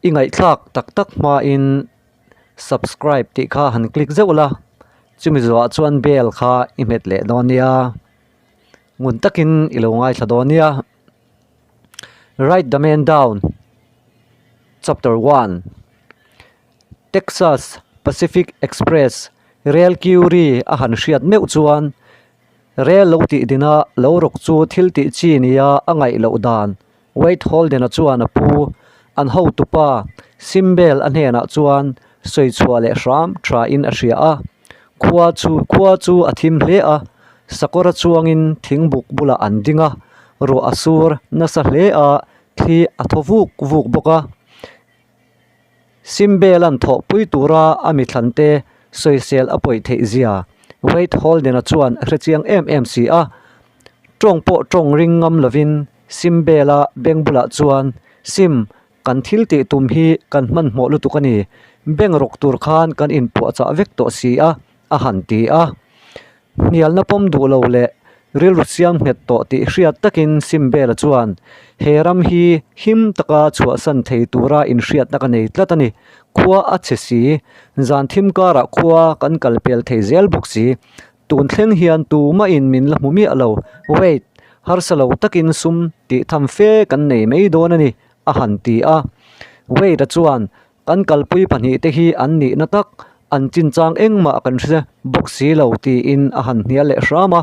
I ngaihthlak tak tak hmain subscribe tih kha han click zeuh la, chumi zawhah chuan bell kha i hmet leh dawn nia, ngun takin i lo ngaithla dawn nia. Write the man down, Chapter 1 Texas Pacific Express Rail Curie a han hriat meuh chuan Rel lo tih dina lo rawk chu thil tih chi nia a ngaih loh dan Wade Holden-a chuan a pu, an hotupa Simbel a hnenah chuan sawi chhuah leh hram thain a hria a. Khua chu khua chu a thim hle a, sakawra chuangin thingbuk bulah an ding a, ruah a sur nasa hle a, thli a thaw vuk vuk bawk a. Simbela'n thawhpui tura a mithlante sawisel a pawi theih zia Wade Holden-a chuan a hrechiang em em si a. Tawng pawh tawng ring ngam lovin Simbela beng bulah chuan, Sim, kan thil tih tum hi kan hmanhmawh lutuk a ni. Beng rawk tur khan kan inpuahchah vek tawh si a, a han ti a. Hnialna pawm duh lo leh rilru siam nghet tawh tih hriat takin Simbela chuan he ram hi him taka chhuahsan thei tura inhriatna ka nei tlat a ni. Khua a chhe si, zan thim karah khua kan kal pel thei zel bawk si. Tun thleng hian tumahin min la hmu miah lo. Wait, harsa lo takin sum tih tham fe kan nei mai dawn a ni, a han ti a. Wade-a chuan Kan kalpui pahnihte hi an nihna tak, an chinchang engmah kan hre bawk si lo tiin a han hnial leh hram a.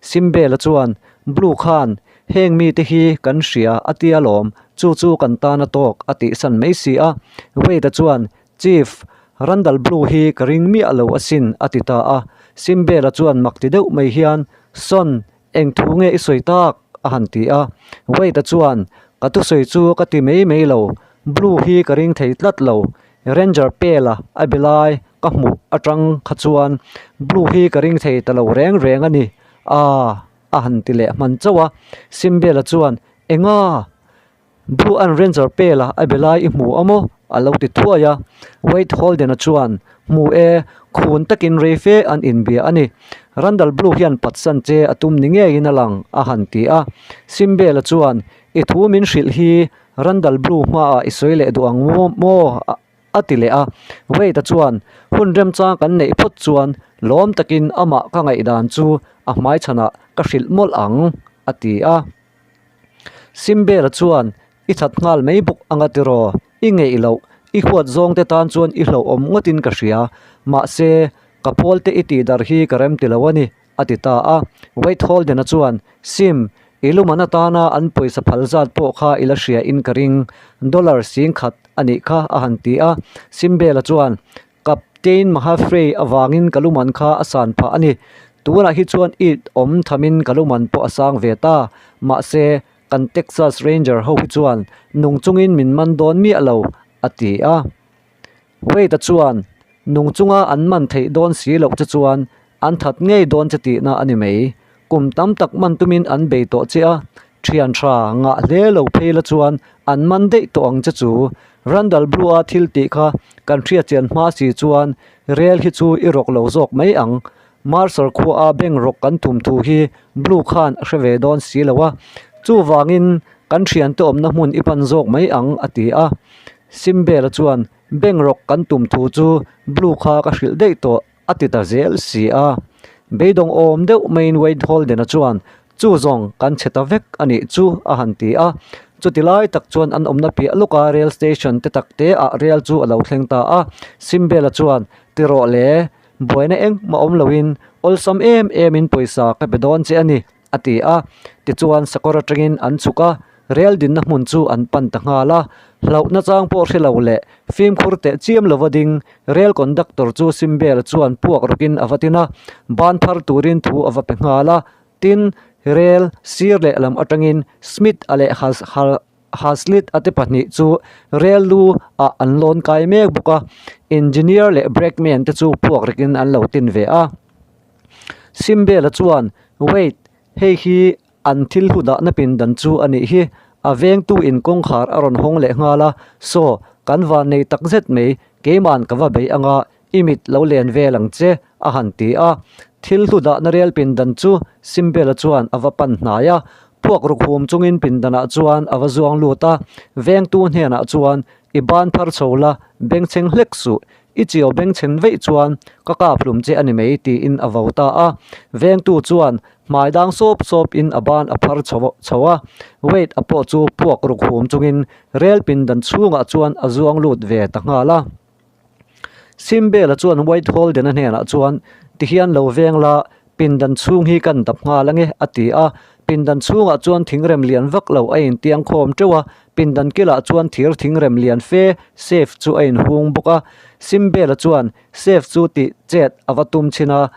Simbela chuan, Blue khan heng mite hi kan hria a tia lawm, chu chu kan tan a tawk a tihsan mai si a. Wade-a chuan, Chief, Randall Blue hi ka ring miah lo asin a ti ta a. Simbela chuan mak ti deuh mai hian, Son, Eng thu nge i sawi tak? a han ti a. Wade-a chuan, Ka thusawi chu ka ti mai mai lo, Blue hi ka ring thei tlat lo. Ranger Pale-a a be lai ka hmuh atang kha chuan Blue hi ka ring thei ta lo reng reng a ni, aa a han ti leh hman chauh a. Simbela chuan, Enga? Blue an Ranger Pale-a a be lai i hmu a maw? a lo ti thuai a. Wade Holden-a chuan, Hmu e, khun takin rei fe an inbia a ni. Randall Blue hian patsan che a tum ni ngeiin a lang, a han ti a. Simbela chuan, I thu min hrilh hi Randall Blue hmaah i sawi leh duh ang maw? a ti leh a. Wade-a chuan, Hun remchang kan neih phawt chuan lawm takin amah ka ngaihdan chu a hmaichhanah ka hrilh mawlh ang, a ti a. Simbela chuan, I that nghal mai bawk anga tiraw, i ngeih loh, i huat zawng te tan chuan i hlauhawm ngawtin ka hria. Mahse, ka pawl te i tih dar hi ka rem ti lo a ni, a ti ta a. Wade Holden-a chuan, Sim, i luman atana an pawisa phal zat pawh kha i la hria in ka ring, dollar 10,000 a nih kha, a han ti a. Simbela chuan, Captain Mahafrey avangin ka luman kha a san phah a ni. Tunah hi chuan it awm thamin ka luman pawh a sang ve ta. Mahse, kan Texas Ranger ho hi chuan nung chungin min man dawn miah lo, a ti a. Wade-a chuan, Nung chunga an man theih dawn si loh che chuan an that ngei dawn che tihna a ni mai. Kum tam tak man tumin an bei tawh che a, thian tha ngah hle lo phei la chuan an man daih tawh ang che chu. Randall Blue-a thil tih kha kan hriatchian hma si chuan rel hi chu i rawk lo zawk mai ang. Mercer khuaa bank rawk kan tum thu hi Blue khan a hre ve dawn si lo a, chuvangin kan thiante awmna hmun i pan zawk mai ang a ti a. Simbela chuan bank rawk kan tum thu chu Blue kha ka hrilh daih tawh. A ti ta zel si a. Beidawng awm deuh maiin Wade Holden-a chuan, Chu zawng kan chhe ta vek a nih chu, a han ti a. Chuti lai tak chuan an awmna piah lawka rail station te tak te ah rail chu a lo thleng ta a. Simbela chuan, Ti rawh le, buaina engmah awm loin awlsam em emin pawisa ka pe dawn che a ni, a ti a. Tichuan sakawr atangin an chhuk a, rel dinna hmun chu an pan ta nghal a. Hlauhna chang pawh hre lo leh fimkhur teh chiam lova ding rel conductor chu Simbela chuan puak rawkin a va tin a, ban phar turin thu a va pe nghal a. Tin, rel sir lehlam atangin Smith-a leh Hazlitt-a te pahnih chu rel lu ah an lawn kai mek bawk a, engineer leh brakeman te chu puak rekin an lo tin ve a. Simbela chuan, Wait, hei hi an thil hlu dahna pindan chu a nih hi. A vengtu in kawngkhar a rawn hawng leh nghal a, Saw, kan van nei tak zet mai, keiman ka va bei anga i mit lo len vel ang che, a han ti a. Thil hlu dahna rel pindan chu Simbela chuan a va pan hnai a, puak ruk hum chungin pindanah chuan a va zuang lut a, vengtu hnenah chuan. I ban phar chho la, bengchheng hlek suh. I chiau bengchhen veih chuan ka kap hlum che a ni mai tiin a vo ta a. Vengtu chuan hmai dang sawp sawp in a ban a phar chho chho a. Wade a pawh chu puak ruk hum chungin rel pindan chhungah chuan a zuang lut ve ta nghal a. Simbela chuan White Holden-a hnenah chuan, Tihian lo veng la, pindan chhung hi kan dap nghal ange, a ti a. Pindan chhungah chuan thingrem lian vak lo a intiang khawm teuh a, pindan kilah chuan thir thingrem lian fe, safe, chu a inhung bawk a. Simbela chuan safe chu tih chet a va tum chhin a.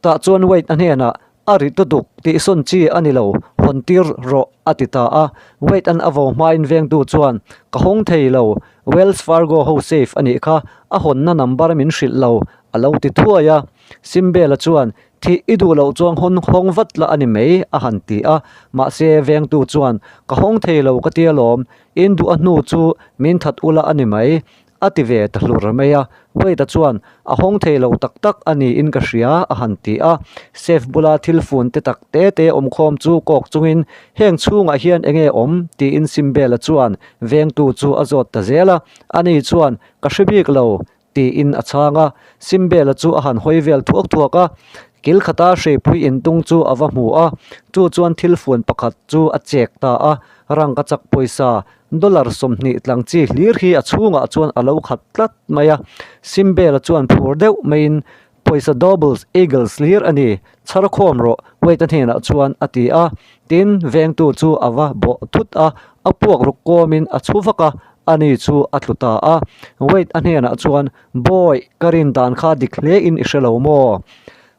Tah chuan Wade a hnenah, A ri tu duk tih sawn chi a ni lo, hawn tir rawh, a ti ta a. Wade an a vo hmain vengtu chuan, Ka hawng thei lo, Wells Fargo ho safe a nih kha, a hawnna number min hrilh lo, a lo ti thuai a. Simbela chuan, Thih i duh loh chuan hawn hawng vat la a ni mai, a han ti a. Mahse, vengtu chuan, Ka hawng thei lo ka ti alawm, in duh a hnu chu min that ula a ni mai, A ti ve ta hlur mai a, Wade-a chuan, A hawng thei lo tak tak a niin ka hria, a han ti a. Safe bula thil fun te tak te te awm khawm chu kawk chungin, Heng chhungah hian eng nge awm? tiin Simbela chuan vengtu chu a zawt ta zel a. Ani chuan, Ka hre bik lo, tiin a chhang a. Simbela chu a han hawi vel thuak thuak a. Kil khata hreipui intung chu a va hmu a, chu chuan thil fun pakhat chu a chek ta a. Rangka chak pawisa Dollar 20 tlang chi hlir hi a chhungah chuan a lo khat tlat mai a, Simbela chuan phur deuh maiin pawisa doubles eagles hlir a ni, chhar khawm rawh Wade-a hnenah chuan a ti a. Tin, vengtu chu a va bawh thut a, a puak ruk kawmin a chhu vak a, ani chu a tlu ta a. Wade-a hnenah chuan, Bawi, ka rin dan kha dik hlein i hre lo maw?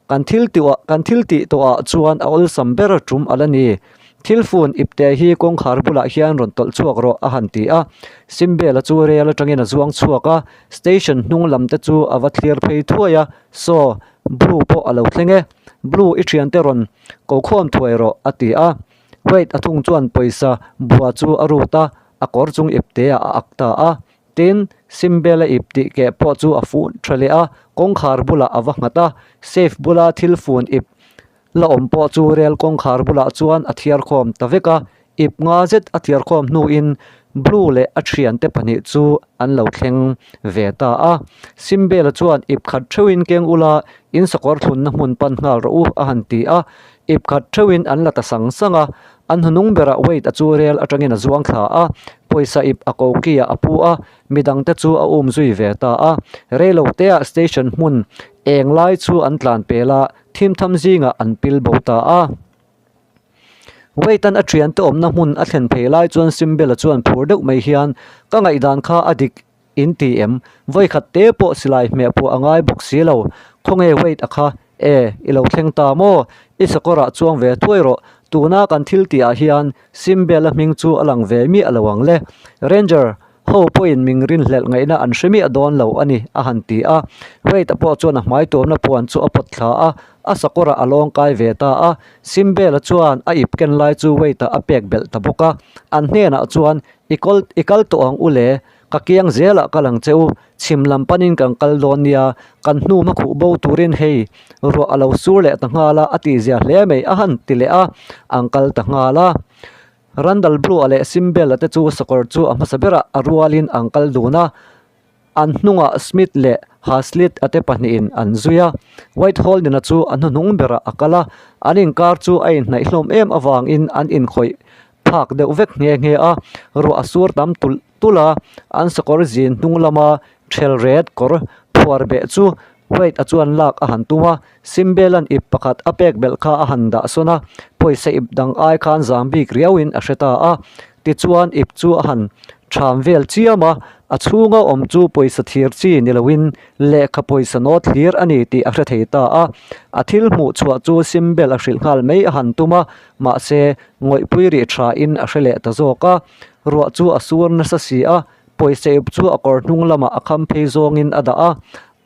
Kan thil tih kan thil tih tawhah chuan a awlsam ber tum a la ni. Thil fun ipte hi kawngkhar bulah hian rawn tawlh chhuak rawh a han ti a. Simbela chu rel atangin a zuang chhuak a, station hnung lam te chu a va thlir phei thuai a, Saw, Blue pawh a lo thleng e. Blue i thiante rawn ko khawm thuai rawh a ti a. Wade a thung chuan pawisa bua chu a rut a, a kawr chung ipte ah a ak ta a. Tin, Simbela ip tih keh pawh chu a fun tha leh a, kawngkhar bulah a va nghat a, safe bula thil fun ip la awm pawh chu rel kawngkhar bulah chuan a thiar khawm ta vek a, ip nga zet a thiar khawm hnuin Blue leh a thiante pahnih chu an lo thleng ve ta a. Simbela chuan ip khat theuhin keng ula in sakawr thlunna hmun pan nghal rawh u a han ti a, ip khat theuhin an la ta sang sang a, An hnunung berah Wade a chu rel atangin a zuang thla a, pawisa ip a ko kiah a pu a, midangte chu a um zui ve ta a. Reilo teah station hmun eng lai chu an tlan pel a, thimtham zingah an pil bo ta a. Wade-a'n a thiante awmna hmun a thlen phei lai chuan Simbela chuan phur deuh mai hian, Ka ngaihdan kha a dik In ti em? Vawikhat te pawh silai hmeh pawh a ngai bawk si lo. Khawnge Wade a kha? E, i lo thleng ta maw? I sakawrah chuang ve thuai rawh. Tuna kan thil tihah hian Simbela hming chu a lang ve miah lo ang le. Ranger ho pawhin ming rinhlelh ngaihna an hre miah dawn lo a ni, a han ti a. Wade a pawh chuan a hmai tuamna puan chu a pawt thla a, a sakawrah a lawng kai ve ta a. Simbela chuan a ip ken lai chu Wade-a a pek belh ta bawk a. An hnenah chuan, I kawl, i kal tawh ang u le. Ka kiang zelah ka lang che u, chhim lam panin kan kal dawn nia, kan hnu hma khuh bo turin hei ruah a lo sur leh ta nghal a, a tihzia hle mai a han ti leh a, an kal ta nghal a. Randal Blue-a leh Simbel-a te chu sakawr chu a hmasa berah a rualin an kal dun a, an hnungah Smith leh Haslitt-a te pahnihin an zui a. White Holden-a chu a hnuhnung berah a kal a, an inkar chu a inhnaih hlawm em avangin an inkhawih phak deuh vek nghe nghe a, ruah a sur tam tulh tulh a, an sakawr zin hnung lama thel ret kawr phuar beh chu Wade a chuan lak a han tum a, Simbela'n ip pakhat a pek belh kha a han dah sawn a, pawisa ip dang ai khan zam bik riauin a hre ta a, tichuan ip chu a han ṭham vel chiam a, a chhunga awm chu pawisa thir chi ni loin lehkha pawisa nawt hlir a ni tih a hre thei ta a, a thil hmuh chhuah chu Simbel a hrilh nghal mai a han tum a, mahse ngawihpui rih ṭhain a hre leh ta zawk a. Ruah chu a sur nasa si a, pawisa ip chu a kawr hnung lamah a kham phei zawngin a dah a,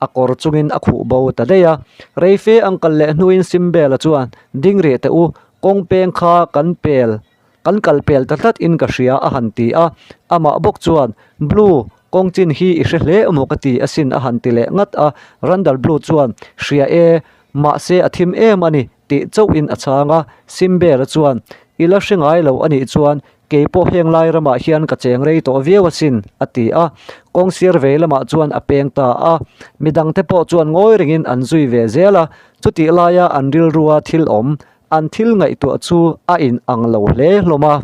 a kawr chungin a khuh bo ta daih a. Reife ang kal leh hnuin Simbela chuan, Ding rih teh u, kawng peng kha kan pel, kan kal pel ta tlat in ka hria a han ti a. Amah bawk chuan, Blue, kawng chin hi i hre hle emaw ka ti asin a han ti leh ngat a. Randal Blue chuan, Hria e, mahse a thim em a ni tih chauhin a chhang a. Simbela chuan, I la hre ngai lo a nih chuan. Kei pawh heng lai ramah hian ka cheng rei tawh viau asin, a ti a. Kawng sir vei lamah chuan a peng ta a. Midangte pawh chuan ngawi rengin an zui ve zel a. Chutih laia an rilrua thil awm, an thil ngaihtuah chu a in ang lo hle hlawm a.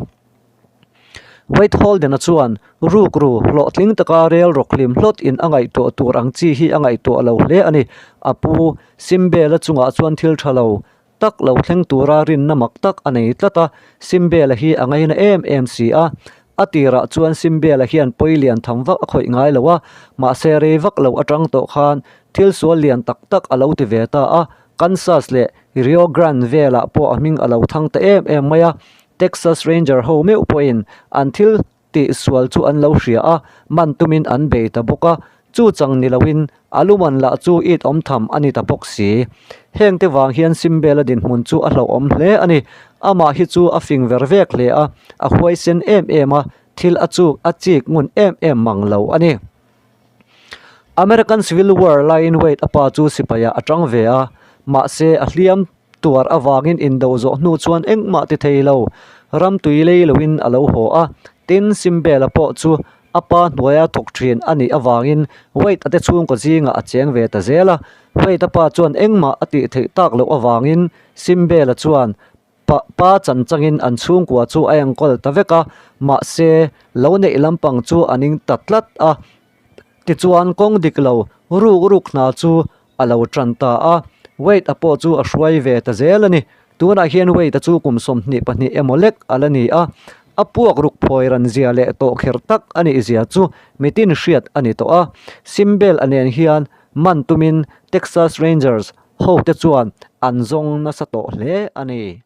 Wade Holden-a chuan rukru hlawhtling taka rel rawk hlim hlawt in a ngaihtuah tur ang chi hi a ngaihtuah lo hle a ni. A pu Simbela chungah chuan thil tha lo tak lo thleng tura rinna mak tak a nei tlat a, Simbela hi a ngaina em em si a. A tirah chuan Simbela hian pawi lian tham vak a khawih ngai lo a, mahse rei vak lo atang tawh khan thil sual lian tak tak a lo ti ve ta a, Kansas leh Rio Grande velah pawh a hming a lo thang ta em em mai a, Texas Ranger ho meuh pawhin an thil tih sual chu an lo hria a, man tumin an bei ta bawk a, chu chang ni loin a luman lah chu it awm tham a ni ta bawk si. Hengte vang hian Simbela dinhmun chu a hlauhawm hle a ni. Amah hi chu a fing ver vek hle a, a huaisen em em a, thil a chuk a chik ngun em em mang lo a ni. American Civil War laiin Wade a pa chu sipaiah a tang ve a, mahse a hliam tuar avangin indo zawh hnu chuan engmah ti thei lo, ram tui lei loin a lo haw a. Tin, Simbela pawh chu a pa hnuaia thawk thin a nih avangin Wade a te chhungkaw zingah a cheng ve ta zel a. Wade a pa chuan engmah a tih theih tak loh avangin Simbela chuan Pa pa chan changin an chhungkua chu a enkawl ta vek a, mahse lo neih lampang chu a ning ta tlat a. Tichuan kawng dik lo ruk ruk hna chu a lo tan ta a, Wade-a pawh chu a hruai ve ta zel a ni. Tunah hian Wade-a chu kum 22 emaw lek a la ni a, a puak ruk phawi ran zia leh tawh kher tak a nih zia chu mitin hriat a ni tawh a. Simbel-a nen hian man tumin Texas Rangers hote chuan an zawng nasa tawh hle a ni.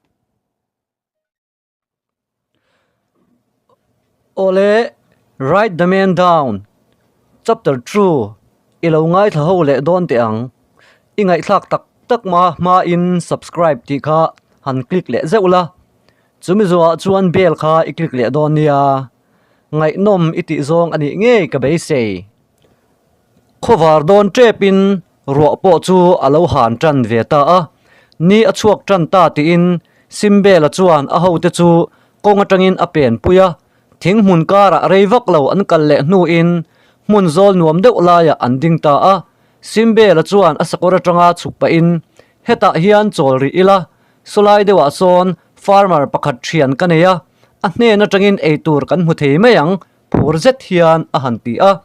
Awle, Write the Man Down, Chapter 2, I lo ngaithla ho leh dawn teh ang. I ngaihthlak tak tak hma hmain subscribe tih kha han click leh zeuh la. Chumi zawhah chuan bell kha i click leh dawn nia. Ngaihnawm i tih zawng a nih ngei ka beisei. Khawvar dawn tepin ruah pawh chu a lo han tan ve ta a, ni a chhuak tan ta tiin Simbela chuan a hote chu kawng atangin a pen pui a, thing hmun karah rei vak lo an kal leh hnuin hmun zawl nuam deuh laiah an ding ta a, Simbela chuan a sakawr atanga chhuk pahin, Hetah hian chawl rih ila, sawlai deuhah sawn farmer pakhat thian ka nei a, a hnen atangin eitur kan hmu thei mai ang, Phur zet hian a han ti a,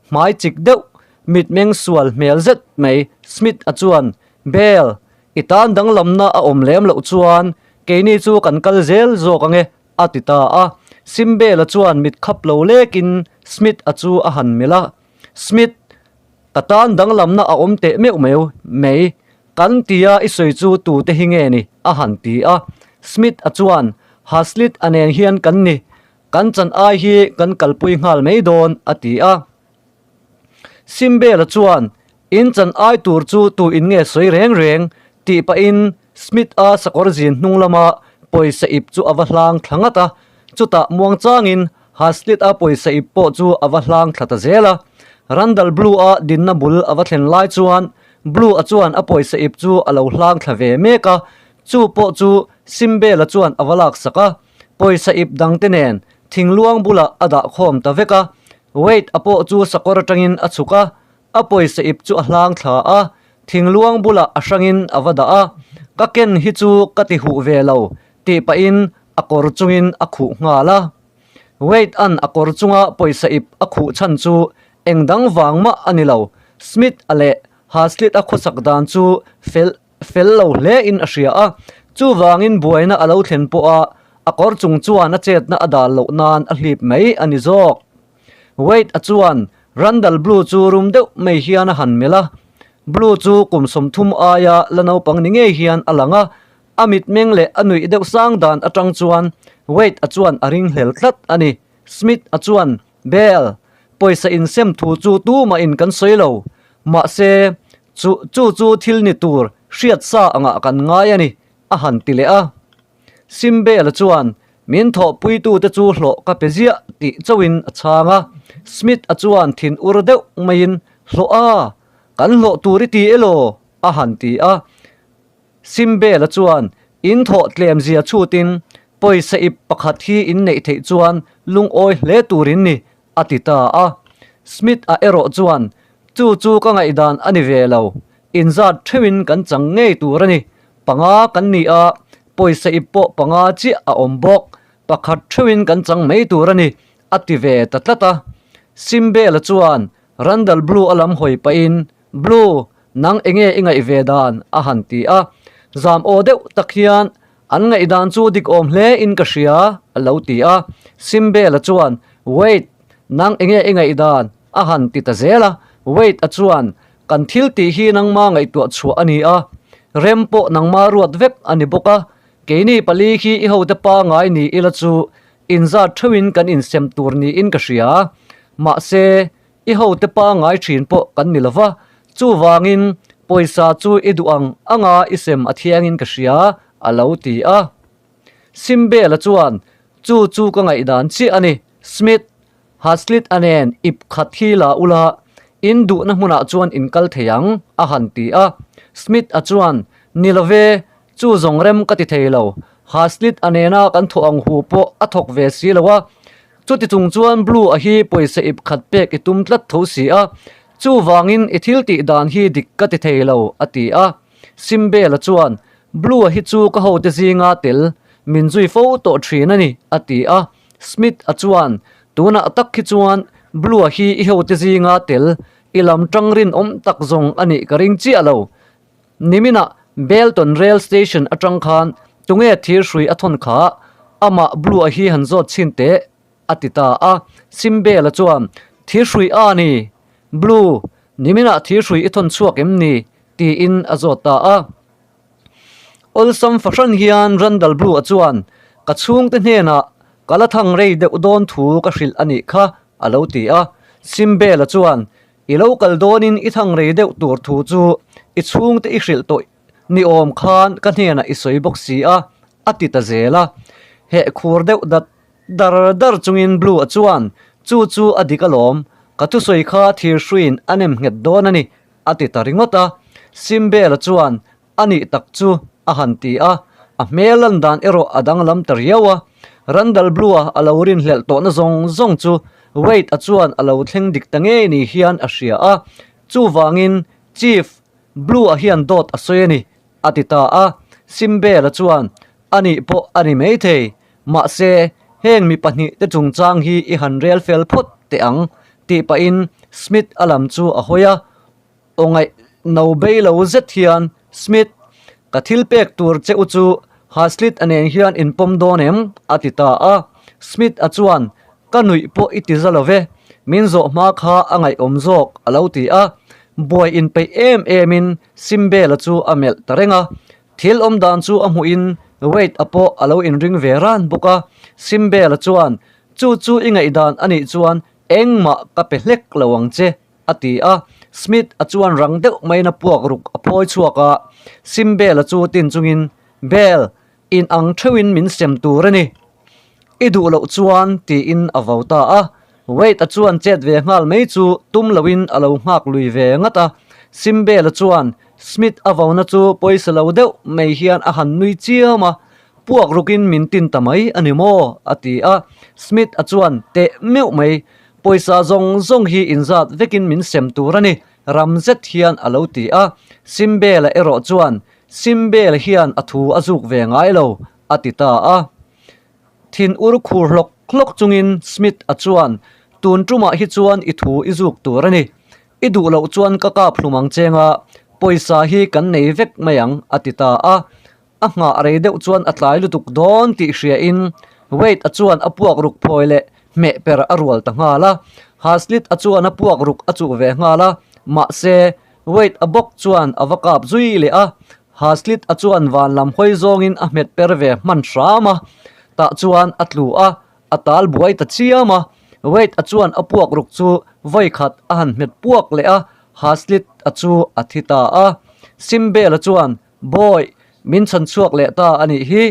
hmai chik deuh, mitmeng sual hmel zet mai Smith-a chuan, Bell, i tan danglamna a awm lem loh chuan keini chu kan kal zel zawk ang e, a ti ta a. Simbela chuan mit khap lo lekin Smith-a chu a han melh a, Smith, ka tan danglamna a awm teh meuh meuh mai, kan tia i sawi chu tute hi nge ni? a han ti a. Smith-a chuan, Haslit-a nen hian kan ni, Kan chan ai hi kan kalpui nghal mai dawn, a ti a. Simbela chuan, In chan ai tur chu tu in nge sawi reng reng? tih pahin Smith-a sakawr zin hnung lama pawisa ip chu a va hlang thla ngat a. Chutah muang changin Haslit-a pawisa ip pawh chu a va hlang thla ta zel a. Randall Blue-a dinna bul a va thlen lai chuan Blue-a chuan a pawisa ip chu a lo hlang thla ve mek a, chu pawh chu Simbela chuan a va laksak a. Pawisa ip dangte nen thingluang bulah a dah khawm ta vek a, Wade a pawh chu sakawr atangin a chhuk a, a pawisa ip chu a hlang thla a, thingluang bulah a hrangin a va dah a, Ka ken hi chu ka ti huh ve lo tih pahin a kawr chungin a khuh nghal a. Wade an a kawr chunga pawisa ip a khuh chhan chu eng dang vang mah a ni lo, Smith a leh Haslit a khawsak dan chu fel fel lo hle in a hria a, chuvangin buaina a lo thlen pawh a, a kawr chung chuan a chetna a dal loh nan a hlip mai a ni zawk. Wade a chuan Randall Blue chu rum deuh mai hian a han melh a, Blue chu kum 30 aia la naupang ni ngei hian a lang a, a mitmeng leh a nuih deuh sang dan atang chuan Wade a chuan a ringhlel tlat a ni. Smith a chuan, Bell, pawisa insem thu chu tumahin kan sawi lo, mahse, Chu chu chu thil ni tur hriat sa angah kan ngai a ni, a han ti leh a. Simbela chuan, Min thawhpuitute chu hlawh ka pe ziah tih chauhin a chhang a. Smith-a chuan thin ur deuh maiin, Hlawh a, kan hlawh tur i ti elaw? a han ti a. Simbela chuan, In thawh tlem zia chhutin. Pawisa ip pakhat hi in neih theih chuan lungawi hle tur in ni, a ti ta a. Smith-a erawh chuan, Chu chu ka ngaihdan a ni ve lo. Inzat theuhin kan chang ngei tur a ni. Panga kan ni a, pawisa ip pawh panga chiah a awm bawk. Pakhat theuhin kan chang mai tur a ni, a ti ve ta tlat a. Simbela chuan Randall Blue-a lam hawi pahin, Blue, nang enge i ngaih ve dan? a han ti a. Zam aw deuh tak hian, An ngaihdan chu dik awm hle in ka hria, a lo ti a. Simbela chuan, Wait, nang enge i ngaihdan? a han ti ta zel a. Wait-a chuan, Kan thil tih hi nangma ngaihtuah chhuah a ni a, rem pawh nangma ruat vek a ni bawk a. Keini pali khi i hote pangai ni ila chu inzat theuhin kan insem tur niin ka hria. Mahse, I hote pangai thin pawh kan ni lo va, chuvangin pawisa chu i duh ang anga i sem a thiangin ka hria, a lo ti a. Simbela chuan, Chu chu ka ngaihdan chiah a ni, Smith, Haslit-a nen ip khat hi la ula, in duhna hmunah chuan in kal thei ang, a han ti a. Smith-a chuan, Ni lo ve, chu zawng rem ka ti thei lo, Haslit-a nena kan thawh ang hu pawh a thawk ve si lo a, Chuti chung chuan Blue-a hi pawisa ip khat pek i tum tlat tho si a, chuvangin i thil tih dan hi dik ka ti thei lo, a ti a. Simbela chuan, Blue-a hi chu ka hote zinga tel, min zui fo tawh thin a ni, a ti a. Smith-a chuan, Tunah tak hi chuan Blue-a hi i hote zinga tel, i lam tang rinawm tak zawng a nih ka ring chiah lo. Niminah Belton Rail Station atang khan tunge thir hrui a thawn kha amah Blue-a hi han zawt chhin teh a ti ta a. Simbela chuan, Thir hrui a ni, Blue, niminah thir hrui i thawn chhuak em ni? tiin a zawt ta a. Awlsam fahran hian Randall Blue-a chuan, Ka chhungte hnenah ka la thang rei deuh dawn thu ka hrilh a nih kha, a lo ti a. Simbela chuan, I lo kal dawnin i thang rei deuh tur thu chu i chhungte i hrilh tawh ni awm khan ka hnenah i sawi bawk si a, a ti ta zel a. Heh khur deuh dat dar dar chungin Blue-a chuan, Chu chu a dik alawm, ka thusawi kha thir hruiin a nem nghet dawn a ni, a ti ta ringawt a. Simbela chuan, A nih tak chu, a han ti a, a hmel lan dan erawh a danglam ta riau a. Randall Blue-a a lo rinhlelh tawhna zawng zawng chu Wade-a chuan a lo thleng dik ta ngei ni hian a hria a, chuvangin Chief, Blue-a hian dawt a sawi a ni, a ti ta a. Simbela chuan, A nih pawh a ni maithei, mahse, heng mi pahnihte chungchang hi i han rel fel phawt teh ang, tih pahin Smith-a lam chu a hawi a. Aw ngaih no bei lo zet hian, Smith, ka thil pek tur che u chu Haslit a nen hian in pawm dawn em? a ti ta a. Smith a chuan, Ka nuih pawh i ti za lo ve, min zawh hma kha a ngaihawm zawk, a lo ti a. Buai inpeih em emin Simbela chu a melh ta reng a. Thil awm dan chu a hmuhin Wade a pawh a lo inring ve ran bawk a. Simbela chuan, Chu chu i ngaihdan a nih chuan engmah ka pe hlek lo ang che, a ti a. Smith a chuan rang deuh maiin a puak ruk a phawi chhuak a, Simbela chu tin chungin, Bell, in ang theuhin min sem tur a ni. I duh loh chuan, tiin a vo ta a. Wade a chuan chet ve nghal mai chu tum loin a lo nghak lui ve ngat a. Simbela chuan Smith a vona chu pawisa lo deuh mai hian a han nui chiam a, Puak rukin min tin ta mai a ni maw? a ti a. Smith a chuan teh meuh mai, Pawisa zawng zawng hi inzat vekin min sem tur a ni, ram zet hian a lo ti a. Simbela erawh chuan, Simbela hian a thu a zuk ve ngai lo, a ti ta a. Thin ur khur hlawk hlawk chungin Smith a chuan, Tun tumah hi chuan i thu i zuk tur a ni. I duh loh chuan ka kap hlum ang cheng a, pawisa hi kan nei vek mai ang, a ti ta a. A nghah rei deuh chuan a tlai lutuk dawn tih hriain Wade-a chuan a puak ruk phawi leh hmeh per a rual ta nghal a. Haslit-a chuan a puak ruk a chuh ve nghal a, mahse, Wade-a bawk chuan a va kap zui leh a. Haslit-a chuan van lam hawi zawngin a hmet per ve hman hram a, tah chuan a tlu a, a tal buai ta chiam a. Wade-a chuan a puak ruk chu vawi khat a han hmet puak leh a, Haslit-a chu a thi ta a. Simbela chuan Bawi, min chhan chhuak leh ta a nih hi.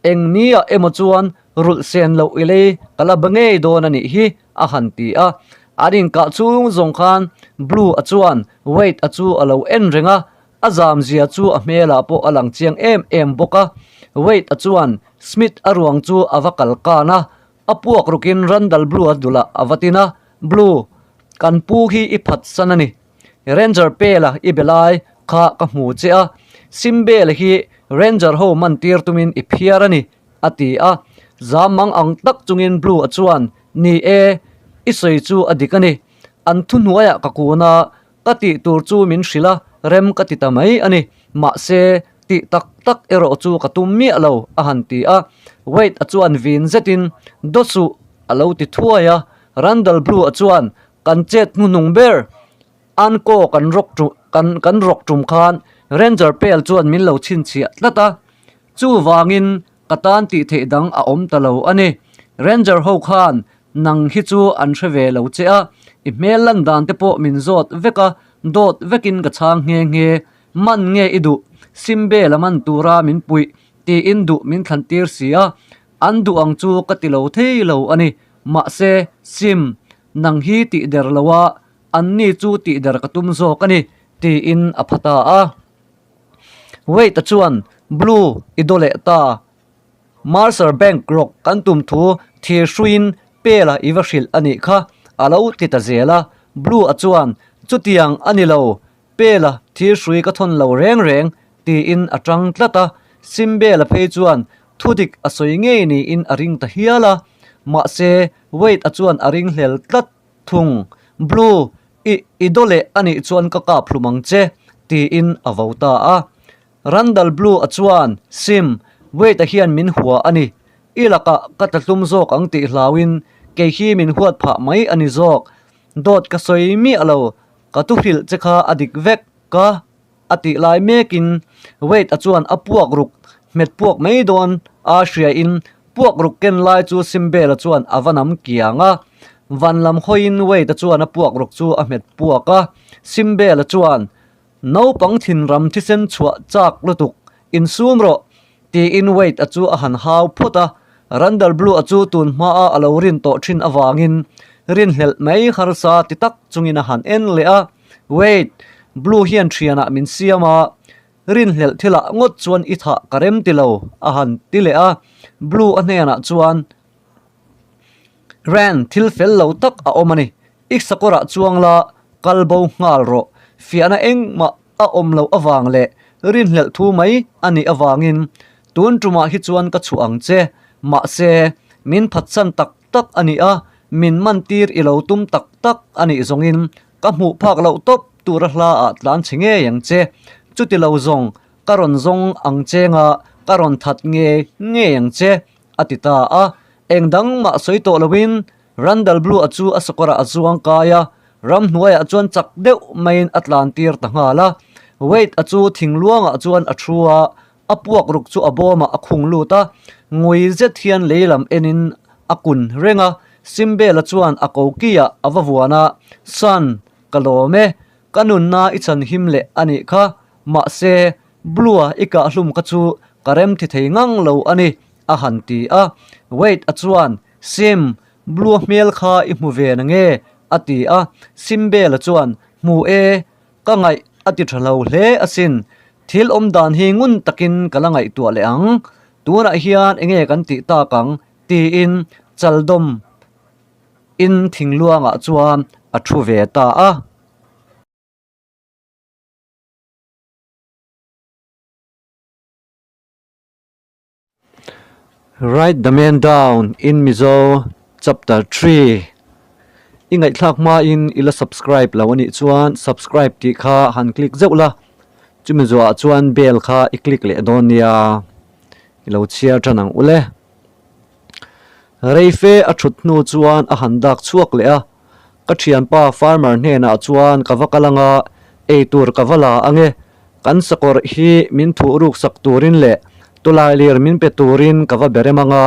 Eng nia emaw chuan rulh sen loh i lei ka la ba ngei dawn a nih hi, a han ti a. An inkah chung zawng khan Blue a chuan Wade a chu a lo en reng a, a zam zia chu a hmelah pawh a lang chiang em em bawk a. Wade a chuan. Smith a ruang chu a va kal kan a, a puak rukin Randall Blue-a dulah a va tin a, Blue, kan pu hi i phatsan a ni. Ranger Pela i be lai kha ka hmu che a, Simbela hi Ranger ho man tir tumin i phiar a ni, a ti a. Zam mang ang tak chungin Blue-a chuan, Ni e, i sawi chu a dik a ni. An thuhnuaiah ka kun a, Ka tih tur chu min hrilh a, rem ka ti ta mai a ni. Mahse, tih tak tak erawh chu ka tum miah lo, a han ti a. Wade-a chuan vin zetin, Daw suh, a lo ti thuai a. Randall Blue-a chuan, Kan chet hnuhnung ber, Anko kan rawk kan kan rawk tum khan Ranger Pale chuan min lo chhinchhiah tlat a. Chuvangin ka tan tih theih dang a awm ta lo a ni. Ranger ho khan nang hi chu an hre ve lo che a, i hmel lan dan te pawh min zawt vek a, dawt vekin ka chhang nghe nghe. Man nge i duh? Simbela man tura min puih tiin duh min thlan tir si a, an duh ang chu ka ti lo thei lo a ni. Mahse, Sim, nang hi tih der lo a, anni chu tih der ka tum zawk a ni, tiin a pha ta a. Wade-a chuan, Blue, i daw leh ta. Mercer Bank rawk kan tum thu thir hruiin Pela i va hrilh a nih kha, a lo ti ta zel a. Blue-a chuan, Chutiang a ni lo, Pela thir hrui ka thawn lo reng reng, tiin a tang tlat a. Simbela phei chuan thudik a sawi ngei niin a ring ta hial a. Mahse, Wade-a chuan a ringhlel tlat thung. Blue, I i daw leh a nih chuan ka kap hlum ang che, tiin a vo ta a. Randall Blue-a chuan, Sim, Wade-a hian min hua a ni. I lakah ka tla hlum zawk ang tih hlauin kei hi min huat phah mai a ni zawk. Dawt ka sawi miah lo, ka thuhrilh che kha a dik vek ka. A tih lai mekin Wade-a chuan a puak ruk hmet puak mai dawn a hriain puak ruk ken lai chu Simbela chuan a va nam kiang a. Van lam hawiin Wade-a chuan a puak ruk chu a hmet puak a. Simbela chuan, Naupang thinram thisen chhuah chak lutuk, insum rawh! Tiin Wade-a chu a han hau phawt a. Randall Blue-a chu tun hmaa a lo rin tawh thin avangin rinhlelh mai harsa ti tak chungin a han en leh a. Wade, Blue hian thianah min siam a, rinhlelh thilah ngawt chuan i thah ka rem ti lo, a han ti leh a. Blue a hnenah chuan, Rand, thil fel lo tak a awm a ni. I sakawrah chuang la, kal bo nghal rawh. Fiahna engmah a awm loh avang leh rinhlelh thu mai a nih avangin tun tumah hi chuan ka chhuah ang che. Mahse, min phatsan tak tak a ni a, min man tir i lo tum tak tak a nih zawngin ka hmuh phak loh tawp tura hla ah tlan chhe ngei ang che. Chuti lo zawng ka rawn zawng ang chenga ka rawn that ngei ngei ang che, a ti ta a. Eng dang mah sawi tawh loin Randall Blue-a chu a sakawrah a zuang kai a, ramhnuaiah chuan chak deuh maiin a tlan tir ta nghal a. Wade-a chu thingluangah chuan a thu a, a puak ruk chu a bawmah a khung lut a, ngui zet hian lei lam enin a kun reng a. Simbela chuan a kokiah a va vuan a, Son, ka lawm e, ka nunna i chhan him leh a nih kha, mahse, Blue-a i kahhlum kha chu ka remthi thei ngang lo a ni, a han ti a. Wade-a chuan, Sim, Blue hmel kha i hmu ve na nge? a ti a. Simbela chuan, Hmu e, ka ngaih a ti tha lo hle asin. Thil awm dan hi ngun takin ka la ngaihtuah leh ang. Tunah hian enge kan tih tak ang? tiin chaldawm in thingluangah chuan a thu ve ta a. Write the man down in Mizo chapter 3 I ngaihthlak hmain i la subscribe lo anih chuan subscribe tih kha han click zeuh la, chumi zuah chuan bell kha i click leh dawn nia, i lo chhiar tan ang ule. Reife a thut hnu chuan a han dak chhuak leh a, Ka thianpa farmer hnenah chuan ka va kal anga eitur ka va la ange, kan sakawr hi min thuh ruk sak turin leh tawlailir min pe turin ka va be rem anga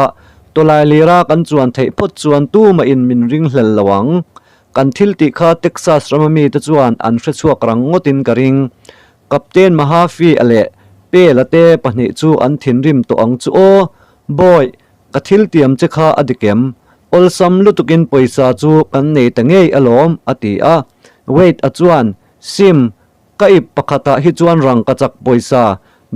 tawlailira kan chuan theih phawt chuan tumahin min ringhlel lo ang. Kan thil tih kha Texas rama mite chuan an hrechhuak rang ngawtin ka ring. Captain Mahaffey-a leh Pela te pahnih chu an thinrim tawh ang chu aw, Bawi, Ka thil tiam che kha a dik em? Awlsam lutukin pawisa chu kan nei ta ngei alawm, a ti a. Wade-a chuan, Sim, ka ip pakhatah hi chuan rangkachak pawisa,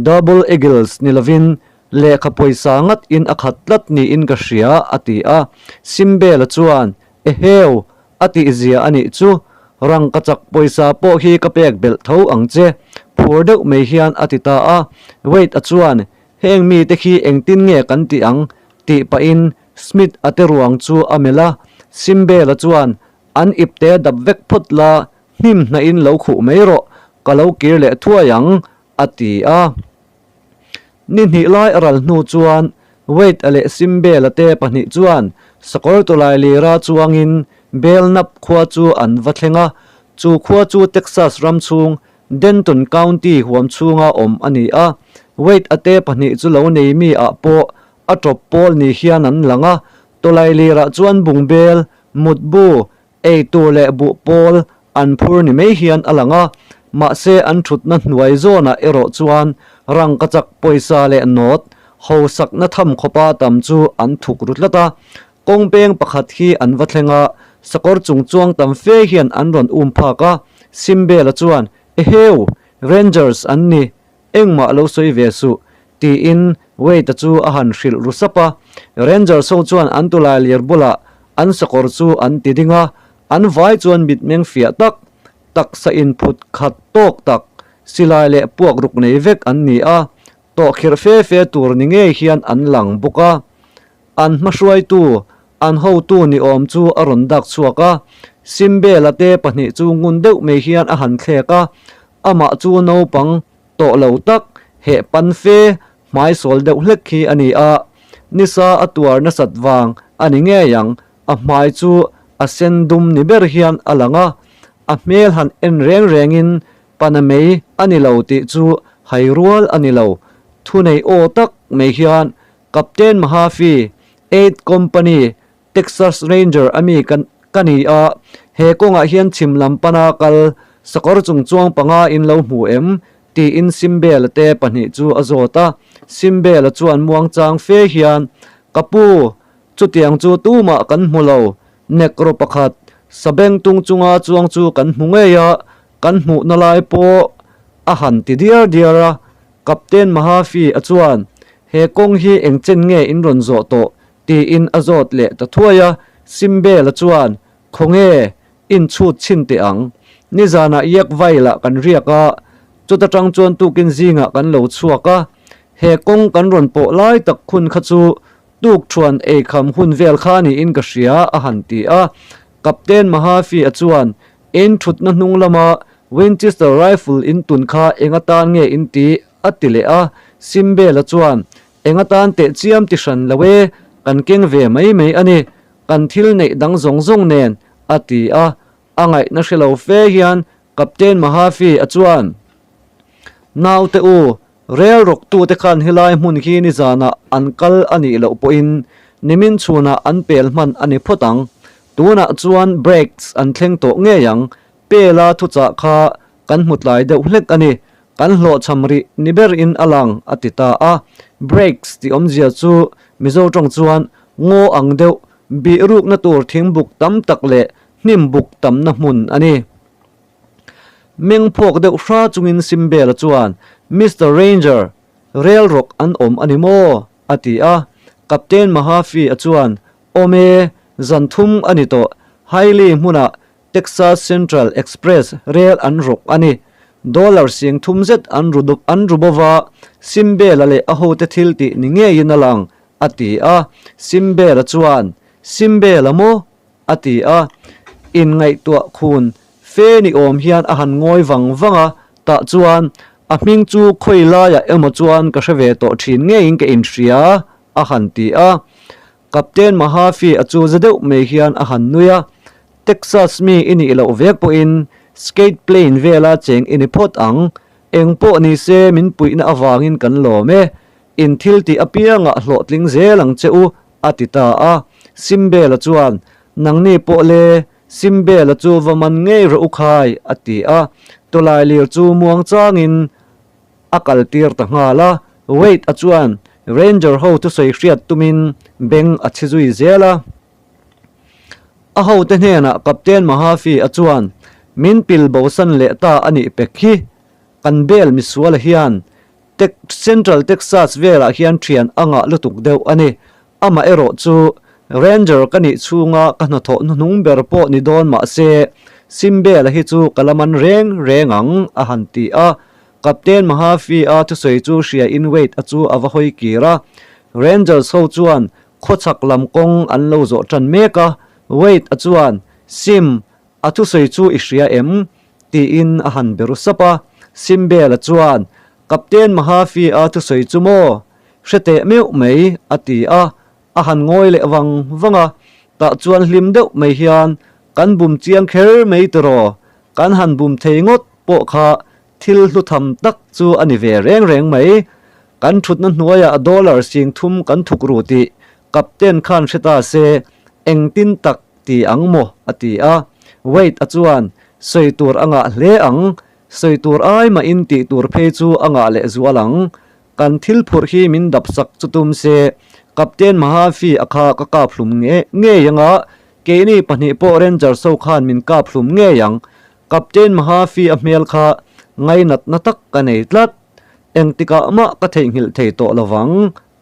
double eagles ni lovin. Lehkha pawisa ngat in a khat tlat niin ka hria, a ti a. Simbela chuan, Eheu, a tih zia a nih chu. Rangkachak pawisa pawh hi ka pek belh tho ang che, phur deuh mai hian a ti ta a. Wade-a chuan, Heng mite khi engtin nge kan tih ang? tih pahin Smith-a te ruang chu a melh a. Simbela chuan, An ipte dap vek phawt la, hnim hnahin lo khuh mai rawh, ka lo kir leh thuai ang, a ti a. Ni hnih lai a ral hnu chuan Wade-a leh Simbela te pahnih chuan sakawr tawlai lira chuangin Belknap khua chu an va thleng a, chu khua chu Texas ram chhung Denton County huam chhunga awm a ni a. Wade-a te pahnih chu lo nei mi ah pawh a tawp pawl ni hian an lang a, tawlai lirah chuan bungbel, mutbu, Ei tur leh buh pawl an phur ni mai hian a lang a, mahse an thutna hnuai zawnah erawh chuan rangkachak pawisa leh nawt hausakna tham khawpa tam chu an thuk ru tlat a. Kawng peng pakhat hi an va thleng a, sakawr chung chuang tam fe hian an rawn um phak a, Simbela chuan, Eheu! Rangers an ni, Engmah lo sawi ve suh, tiin Wade-a chu a han hrilh ru sap a. Rangers ho chuan an tulai lir bulah an sakawr chu an ti ding a, an vai chuan mitmeng fiah tak, taksa inphut khat tawk tak, silai leh puak ruk nei vek an ni a, tawhkhirh fe fe tur ni ngei hian an lang bawk a. An hmahruaitu, an hotu ni awm chu a rawn dak chhuak a, Simbela te pahnih chu ngun deuh mai hian a han thlek a, amah chu naupang tawh lo tak, heh pan fe, hmai sawl deuh hlek hi a ni a, nisa a tuar nasat vang a ni ngei ang, a hmai chu a sen dum ni ber hian a lang a, a hmel han en reng rengin pana mei a ni lo tih chu hai rual a ni lo, thunei aw tak mai hian Captain Mahaffey, Eighth Company, Texas Ranger a mi ka ka ni a, he kawngah hian chhim lam pana kal sakawr chung chuang panga in lo hmu em? tiin Simbela te pahnih chu a zawt a. Simbela chuan muangchang fe hian, Ka pu, chutiang chu tumah kan hmu lo, Negro pakhat, sabeng tung chunga chuang chu kan hmu ngei a, kan hmuhna lai pawh a han ti diar diar a. Captain Mahaffey a chuan, He kawng hi eng chen nge in rawn zawh tawh? tiin a zawt leh ta thuai a. Simbela chuan, Khawnge, in chhut chhin teh ang. Nizanah Yak Vailah kan riak a, chuta tang chuan tukin zingah kan lo chhuak a. He kawng kan rawn pawh lai tak hun kha chu tuk thuan eikham hun vel kha niin ka hria, a han ti a. Captain Mahaffey a chuan, In thutna hnung lama Winchester rifle in tun kha eng atan nge in ti? a ti leh a. Simbela chuan, Eng atan teh chiam ti hran lo e, kan keng ve mai mai a ni, kan thil neih dang zawng zawng nen, a ti a. A ngaihna hre lo fe hian Captain Mahaffey a chuan, Naute u, Rel rawktute khan helai hmun hi nizanah an kal a nih loh pawhin nimin chhunah an pel hman a ni phawt ang. Tunah chuan brakes an thleng tawh ngei ang. Pela thuchah kha kan hmu tlai deuh hlek a ni. Kan hlawhchham rih ni berin a lang, a ti ta a. Brakes tih awmzia chu Mizo tawng chuan ngaw ang deuh bih rukna tur thingbuk tam tak leh hnim buk tamna hmun a ni. Meng phawk deuh hra chungin Simbela chuan, Mister Ranger, rel rawk an awm a ni maw? a ti a. Captain Mahaffey-a chuan, Awm e, zan thum a ni tawh. Hailey hmunah Texas Central Express rel an rawk a ni. Dollar sing thum zet an ru an ru bo va, Simbela leh a hote thil tih ni ngeiin a lang, a ti a. Simbela chuan, Simbela maw? A ti a, inngaihtuah khun fe ni awm hian a han ngawi vang vang a, tah chuan a hming chu khawi laiah emaw chuan ka hre ve tawh thin ngeiin ka inhria a han ti a. Captain Mahaffey a chu za deuh mai hian a han nui a, Texas mi i nih loh vek pawhin skate plane vela cheng i ni phawt ang, eng pawh ni se min puihna avangin kan lawm e, in thil tih apiangah hlawhtling zel ang che u A ti ta a. Simbela chuan, Nangni pawh le, Simbela chu va man ngei rawh u khai, a ti a. Tawlailir chu muang changin a kal tir ta nghal a. Wade-a chuan Ranger ho thusawi hriat tumin beng a chhi zui zel a. A hote hnenah Captain Mahaffey-a chuan, Min pil bosan leh ta a nih pek hi, kan bel misuala hian. Tek Central Texas velah hian thian a ngah lutuk deuh a ni. Amah erawh chu Ranger ka nih chhunga ka hnathawh hnuhnung ber pawh ni dawn mah se Simbela hi chu ka la man reng reng ang, a han ti a. Captain Mahaffey-a thusawi chu hriain Wade-a chu a va hawi kir a. Rangers ho chuan khawchhak lam kawng an lo zawh tan mek a. Wade-a chuan, Sim, a thusawi chu i hria em? tiin a han beru sap a. Simbela chuan, Captain Mahaffey-a thusawi chu maw? Hre teh meuh mai, a ti a. A han ngawi leh vang vang a, tah chuan hlim deuh mai hian, Kan bum chiang kher mai tiraw, kan han bum thei ngawt pawh kha thil hlu tham tak chu a ni ve reng reng mai. Kan thutna hnuaiah dollar sing thum kan thuk ru tih Captain khan hre ta se, engtin tak ti ang maw? a ti a. Wade-a chuan, Sawi tur a ngah hle ang, sawi tur ai mahin tih tur phei chu a ngah leh zual ang. Kan thil phurh hi min dap sak chu tum se, Captain Mahaffey a kha ka kap hlum nge ngei ang a, keini pahnih pawh Rangers ho khan min kap hlum ngei ang. Captain Mahaffey a hmel kha ngainatna tak ka nei tlat. Engtikah mah ka theihnghilh thei tawh lo vang,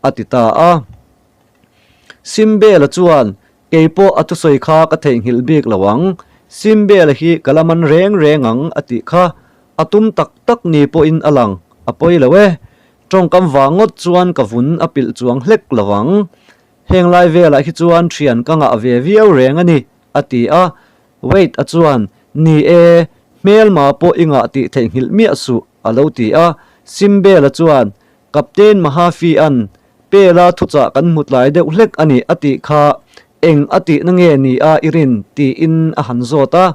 a ti ta a. Simbela chuan, Kei pawh a thusawi kha ka theihnghilh bik lo ang. Simbela hi ka la man reng reng ang, a tih kha. A tum tak tak ni pawhin a lang, a pawi lo e. Tawngkam vang ngawt chuan ka vun a pilh chuang hlek lo ang. Heng lai velah hi chuan thian ka ngah ve viau reng a ni, a ti a. Wade-a chuan, Ni e, hmelma pawh i ngah tih theihnghilh miah suh, a lo ti a. Simbela chuan, Captain Mahaffey-a'n Pela thuchah kan hmu tlai deuh hlek a ni a tih kha eng a tihna nge ni a i rin? tiin a han zawt a.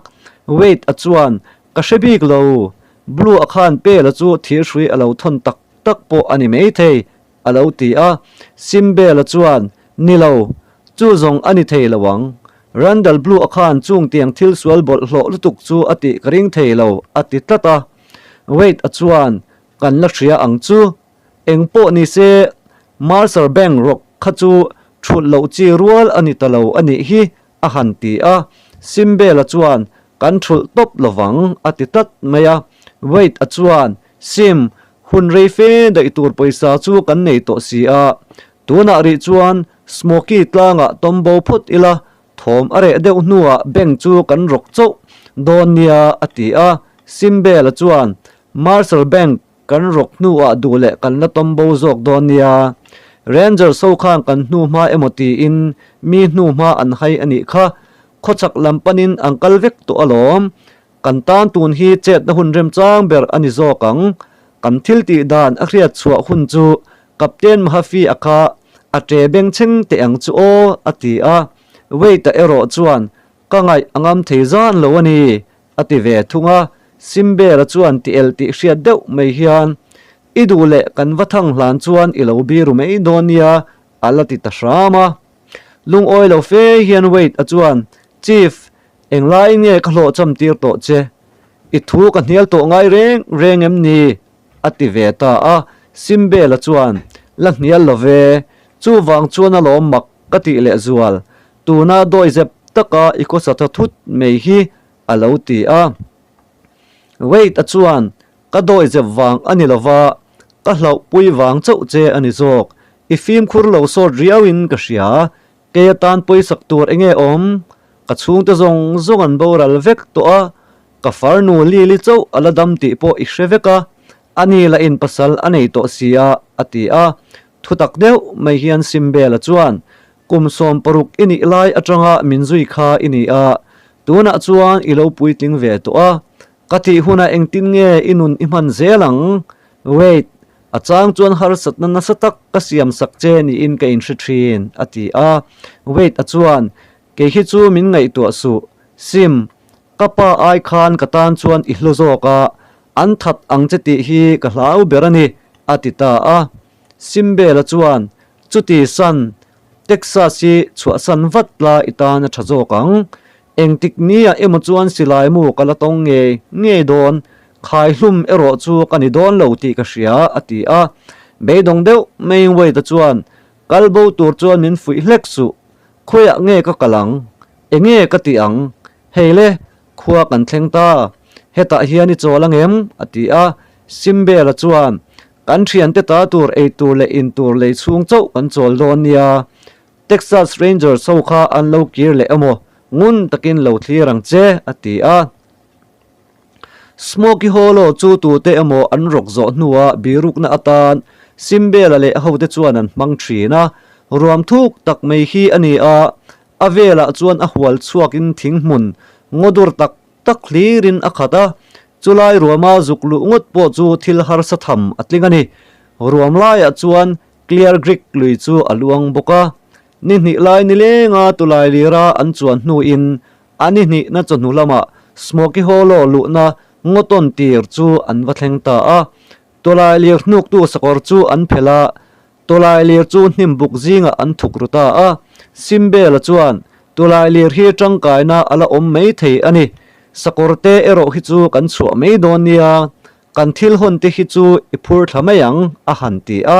Wade-a chuan, Ka hre bik lo, Blue-a khan Pela chu thirhrui a lo thawn tak tak pawh a ni maithei, a lo ti a. Simbela chuan, Ni lo, chu zawng a ni thei lo ang. Randall Blue-a khan chung tiang thil sual bawlhhlawh lutuk chu a tih ka ring thei lo, a ti tlat a. Wade-a chuan, Kan la hria ang chu. Eng pawh ni se, Mercer Bank rawk kha chu thulh loh chi rual a ni ta lo a nih hi, a han ti a. Simbela chuan, Kan thulh tawp lo vang, a ti tlat mai a. Wade-a chuan, Sim, hun rei fe daih tur pawisa chu kan nei tawh si a. Tunah rih chuan Smoky tlangah tawm bo phawt ila, thawm a reh deuh hnuah bank chu kan rawk chauh dawn nia, a ti a. Simbela chuan, Mercer Bank Kan rawk hnuah duh leh kan la tawm bo zawk dawn nia. Rangers ho khan kan hnu hma emaw tiin mi hnu hma an hai a nih kha. Khawchhak lam panin an kal vek tawh alawm. Kan tan tun hi chetna hun remchang ber a ni zawk ang. Kan thil tih dan a hriat chhuah hun chu Captain Mahaffey a kha a ṭe bengchheng teh ang chu aw, a ti a. Wade-a erawh chuan ka ngaih a ngam thei zan lo a ni. A ti ve thung a, Simbela chuan ti el tih hriat deuh mai hian, I duh leh kan va thang hlan chuan i lo biru mai dawn nia, a la ti ta hram a. Lungawi lo fe hian Wade a chuan, Chief, englaiin nge ka hlawhcham tir tawh che? I thu ka hnial tawh ngai reng reng em ni? a ti ve ta a. Simbela chuan, La hnial lo ve, chuvang chuan alawm mak ka tih leh zual, Tuna dawihzep taka i khawsa tha thut mai hi a lo ti a. Wade-a chuan, Ka dawihzep vang a ni lova, ka hlauhpui vang chauh che a ni zawk. I fimkhur lo sawt riauin ka hria. Kei atan pawisak tur enge awm? Ka chhungte zawng zawng an boral vek tawh a, ka farnu Lily chauh a la dam tih pawh i hre vek a, ani lah in pasal a nei tawh sia, a ti a. Thutak deuh mai hian Simbela chuan, Kum 16 i nih lai atanga min zui kha i ni a, tunah chuan i lo puitling ve tawh a, ka tih hunah engtin nge i nun i hman zel ang? Wait, a chang chuan harsatna nasa tak ka siam sak che niin ka inhre thin, a ti a. Wait a chuan, Kei hi chu min ngaihtuah suh, Sim, ka pa ai khan ka tan chuan i hlu zawk a, an that ang che tih hi ka hlau ber a ni, a ti ta a. Simbela chuan, Chuti san, Texas hi chhuahsan vat la i tan a tha zawk ang. Engtik nia emaw chuan silai mu ka la tawng ngei ngei dawn, khaihlum erawh chu ka ni dawn lo tih ka hria, a ti a. Beidawng deuh maiin Wade-a chuan, Kal bo tur chuan min fuih hlek suh, khawiah nge ka kal ang? Enge ka tih ang? Hei le, khua kan thleng ta, hetah hian i chawl ang em? a ti a. Simbela chuan. Kan thiante ta tur ei tur leh in tur lei chhung chauh kan chawl dawn nia. Texas Rangers ho kha an lo kir leh emaw ngun takin lo thlir ang che, a ti a. Smoky Hollow chu tute emaw an rawk zawh hnua birukna atan Simbela leh hote chuan an hmang thin a. Ruam thuk tak mai hi a ni a, a velah chuan a hual chhuakin thing hmun ngaw dur tak tak hlirin a khat a, chulai ruama zuk luh ngawt pawh chu thil harsa tham a tling a ni. Ruam laiah chuan Clear Creek lui chu a luang bawk a, ni hnih lai nilenga tulai lira an chuan hnuin a ni hnihna chawhnu lamah Smoky Hollow luhna ngawtawn tir chu an va thleng ta a. Tulai lir hnuktu sakawr chu an phelh a, Tawlailir chu hnim buk zingah an thuk ru ta a, Simbela chuan, Tawlailir hi tangkaina a la awm mai thei a ni. Sakawr te erawh hi chu kan chhuah mai dawn nia, kan thil hawn te hi chu i phur thla mai ang, a han ti a.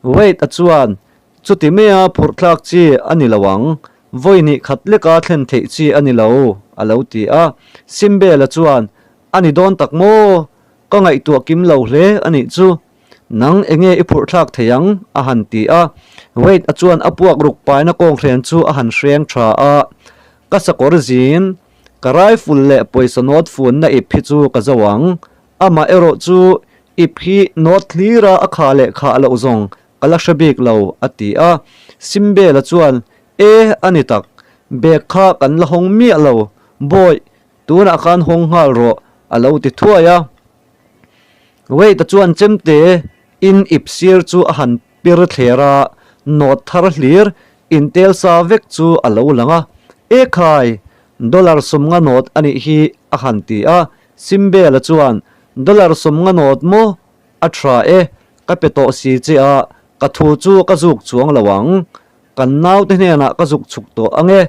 Wade-a chuan, Chuti maia phurh thlak chi a ni lo ang, vawi hnih khat leka thlen theih chi a ni lo, a lo ti a. Simbela chuan, A ni dawn tak maw? Ka ngaihtuah kim lo hle a nih chu. Nang enge i phurh thlak thei ang? a han ti a. Wade a chuan a puak ruk paina kawnghren chu a han hreng tha a. Ka sakawr zin, ka rifle leh pawisa nawt funna ip hi chu ka zo ang. Amah erawh chu ip hi nawt hlira a khah leh khah loh zawng ka la hre bik lo, a ti a. Simbela chuan, E, a ni tak. Bag kha kan la hawng miah lo. Bawih, tunah khan hawng nghal rawh, a lo ti thuai a. Wade-a chuan chemte in ip sir chu a han pir thler a, nawt thar hlir intel sa vek chu a lo lang a. E khai! Dollar sawmnga nawt a nih hi a han ti a. Simbela chuan, Dollar sawmnga nawt maw? A tha e, ka pe tawh si che a, ka thu chu ka zuk chuang lo ang. Kan naute hnenah ka zuk chhuk tawh ang e.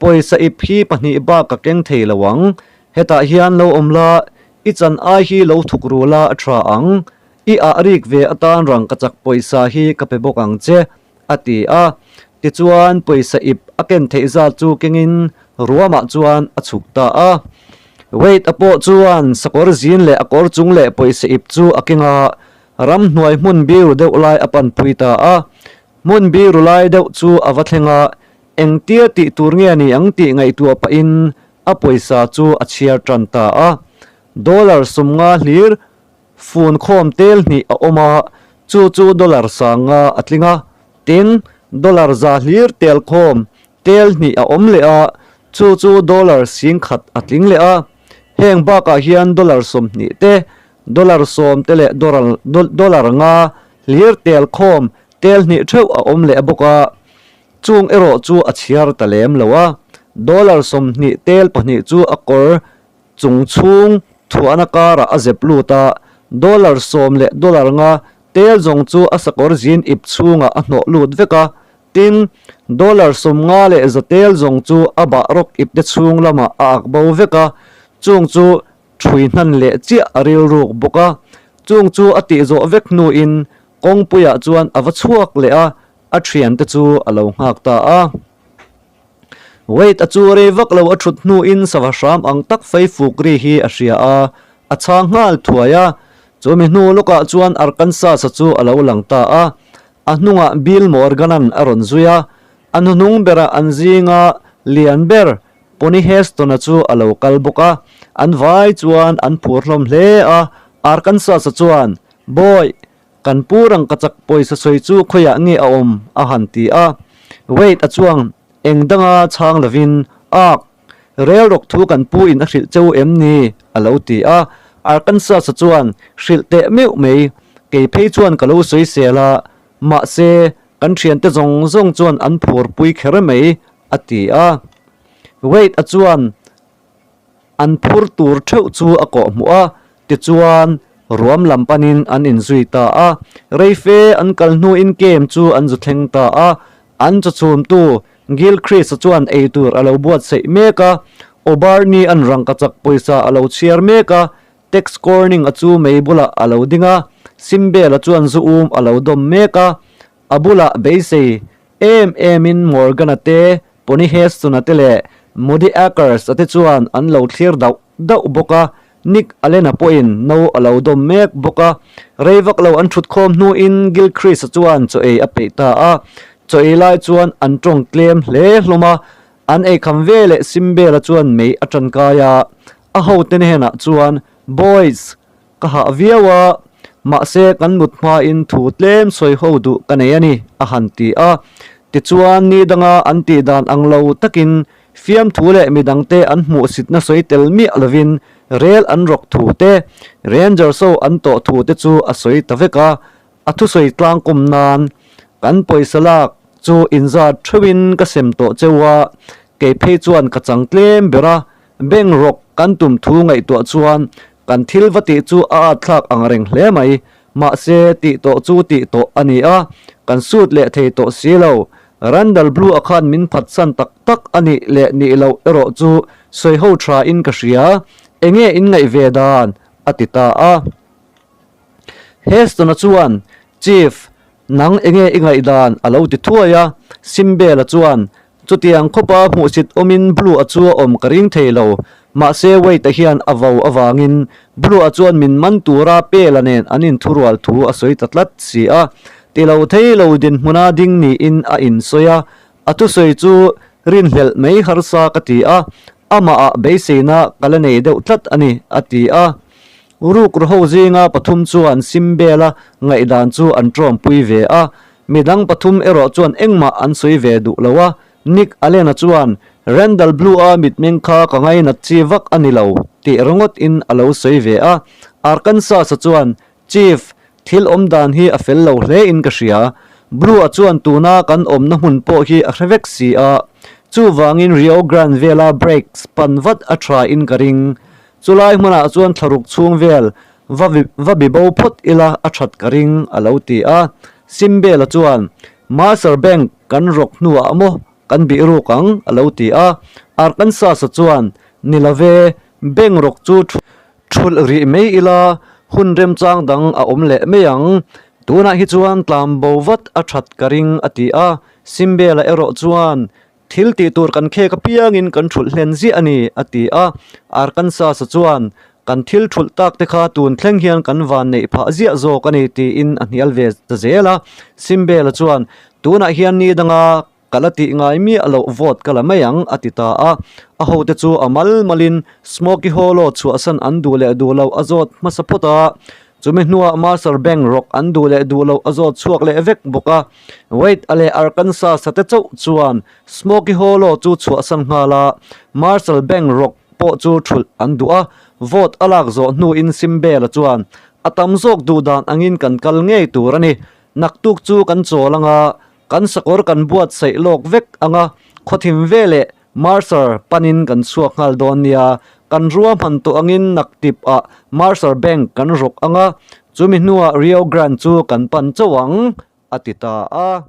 Pawisa ip hi pahnih bak ka keng thei lo ang. Hetah hian lo awm la, i chan ai hi lo thuk ru la a tha ang. I ah rik ve atan rang ka chak pawisa hi ka pe bawk ang che, a ti a. Tichuan pawisa ip a ken theih zat chu kengin ruamah chuan a chhuk ta a. Wade-a pawh chuan sakawr zin leh a kawr chung leh pawisa ip chu a keng a, ramhnuai hmun biru deuh lai a panpui ta a. Hmun biru lai deuh chu a va thleng a, Engtia tih tur nge ni ang tih ngaihtuah pahin a pawisa chu a chhiar tan ta a. Dollar sawmnga hlir fun khawm tel hnih a awm a, chu chu dollar sanga a tling a. Tin, dollar za hlir tel khawm tel hnih a awm leh a, chu chu dollar singkhat a tling leh a. Heng bakah hian dollar 20 te, dollar 10 te leh dollar nga hlir tel khawm tel hnih theuh a awm leh bawk a. Chung erawh chu a chhiar ta lem lo a, dollar 20 tel pahnih chu a kawr chung chhung thuahna karah a zep lut a, dollar 10 leh dollar nga tel zawng chu a sakawr zin ip chhungah a hnawh lut vek a, tin, dollar 50 leh za tel zawng chu a bah rawk ipte chhung lamah a ak bo vek a, chung chu ṭhui hnan leh chiah a rilruk bawk a, chung chu a tih zawh vek hnuin kawngpuiah chuan a va chhuak leh a, A thiante chu a lo nghak ta a. Wade a chu rei vak lo a thut hnuin sava hram ang tak fei fuk ri hi a hria a, a chhang nghal thuai a. Chumi hnu lawkah chuan Arkansas-a chu a lo lang ta a. A hnungah Bill Morgan-a'n a rawn zui a. A hnuhnung berah an zinga lian ber Pony Heston-a chu a lo kal bawk a. An vai chuan an phur hlawm hle a. Arkansas-a chuan, Bawi, Kan pu rangkachak pawisa sawi chu khawiah nge a awm? a han ti a. Wade a chuang eng danga chhang lovin, Ak, rel rawk thu kan pu in a hrilh cheu em ni? a lo ti a. Arkansas-a chuan, Hrilh teh meuh mai, kei phei chuan ka lo sawi sel a, mahse, kan thiante zawng zawng chuan an phur pui kher mai, a ti a. Wade-a chuan, An phur tur theuh chu a kawh hmuh a, tichuan ruam lam panin an inzui ta a. Reife an kal hnuin kem chu an zu thleng ta a, an chawchhumtu Gilchrist-a chuan ei tur a lo buatsaih mek a, Obarni-a'n rangkachak pawisa a lo chhiar mek a, Tex Corning-a chu mei bulah a lo ding a, Simbel-a chuan zu um a lo dawm mek a, a bulah beisei em emin Morgan-a te, Pony Heston-a te leh Moody Akers-a te chuan an lo thlir dauh dauh bawk a. Nick Allen-a pawhin no a lo dawm mek bawk a. Rei vak lo an thut khawm hnuin Gilchrist-a chuan chaw ei a peih ta a. Chaw ei lai chuan an tawng tlem hle hlawm a. An eikham veleh Simbela chuan mei a tankai a. A hote hnenah chuan, Boys, Ka hah viau a, mahse kan mut hmain thu tlem sawi ho duh ka nei a ni, a han ti a. Tichuan, ni danga an tih dan ang lo takin fiamthu leh midangte an hmuhsitna sawi tel miah lovin rel an rawk thu te, Rangers ho an tawh thu te chu a sawi ta vek a. A thusawi tlangkawm nan kan pawisa lak chu inzat theuhin ka sem tawh cheu a, kei phei chuan ka chang tlem ber a, Bank rawk kan tum thu ngaihtuah chuan kan thil va tih chu a at thlak ang reng hle mai. Mahse, tih tawh chu tih tawh a ni a, kan sut leh thei tawh si lo. Randal Blue-a khan min phatsan tak tak a nih leh nih loh erawh chu sawi ho tha in ka hria. Enge in ngaih ve dan? a ti ta a. Heston-a chuan, Chief, nang enge i ngaihdan? a lo ti thuai a. Simbela chuan, Chutiang khawpa hmuhsit awmin Blue-a chu a awm ka ring thei lo. Mahse Wade-a hian a vo avangin Blue-a chuan min man tura Pela nen an inthurual thu a sawi ta tlat si a. Ti lo thei lo dinhmuna ding niin a insawi a. A thusawi chu rinhlelh mai harsa ka ti a, amahah beiseina ka la nei deuh tlat a ni, a ti a. Rukru ho zinga pathum chuan Simbela ngaihdan chu an tawmpui ve a. Midang pathum erawh chuan engmah an sawi ve duh lo a, Nick Allen-a chuan, Randall Blue-a mitmeng kha ka ngainat chi vak a ni lo, tih ringawt in a lo sawi ve a. Arkansas-a chuan, Chief, thil awm dan hi a fel lo hle in ka hria. Blue-a chuan tuna kan awmna hmun pawh hi a hre vek si a. Chuvangin Rio Grande vela brakes pan vat a tha in ka ring. Chulai hmunah chuan thlaruk chhung vel Va va bibo phawt ila a that ka ring, a lo ti a. Simbela chuan, Mercer Bank kan rawk hnuah maw kan bih ruk ang, a lo ti a. Arkansas-a chuan, Ni lo ve, bank rawk chu thulh rih mai ila hun remchang dang a awm leh mai ang. Tunah hi chuan tlambo vat a that ka ring, a ti a. Simbela erawh chuan, Thil tih tur kan khek apiangin kan thulh hlen ziah a ni, a ti a. Arkansas-a chuan, Kan thil thulh tak te kha tun thleng hian kan van neih phah ziah zawk a ni, tiin a hnial ve ta zel a. Simbela chuan, Tunah hian ni danga ka la tih ngai miah loh vote ka la mai ang, a ti ta a. A hote chu a mal malin Smoky Hollow chhuahsan an duh leh duh loh a zawt hmasa phawt a. Chumi hnuah Mercer Bank rawk an duh leh duh loh a zawt chhuak leh vek bawk a. Wade-a leh Arkansas-a te chauh chuan Smoky Hollow chu chhuahsan nghal a, Marshall Bank rawk pawh chu thulh an duh a. Vote a lak zawh hnuin Simbela chuan, A tam zawk duh dan angin kan kal ngei tur a ni. Naktuk chu kan chawl anga, kan sakawr kan buatsaih lawk vek anga, khawthim veleh Mercer panin kan chhuak nghal dawn nia, kan ruahman tawh angin naktip ah Mercer Bank kan rawk anga, chumi hnuah Rio Grande chu kan pan chauh ang, a ti ta a.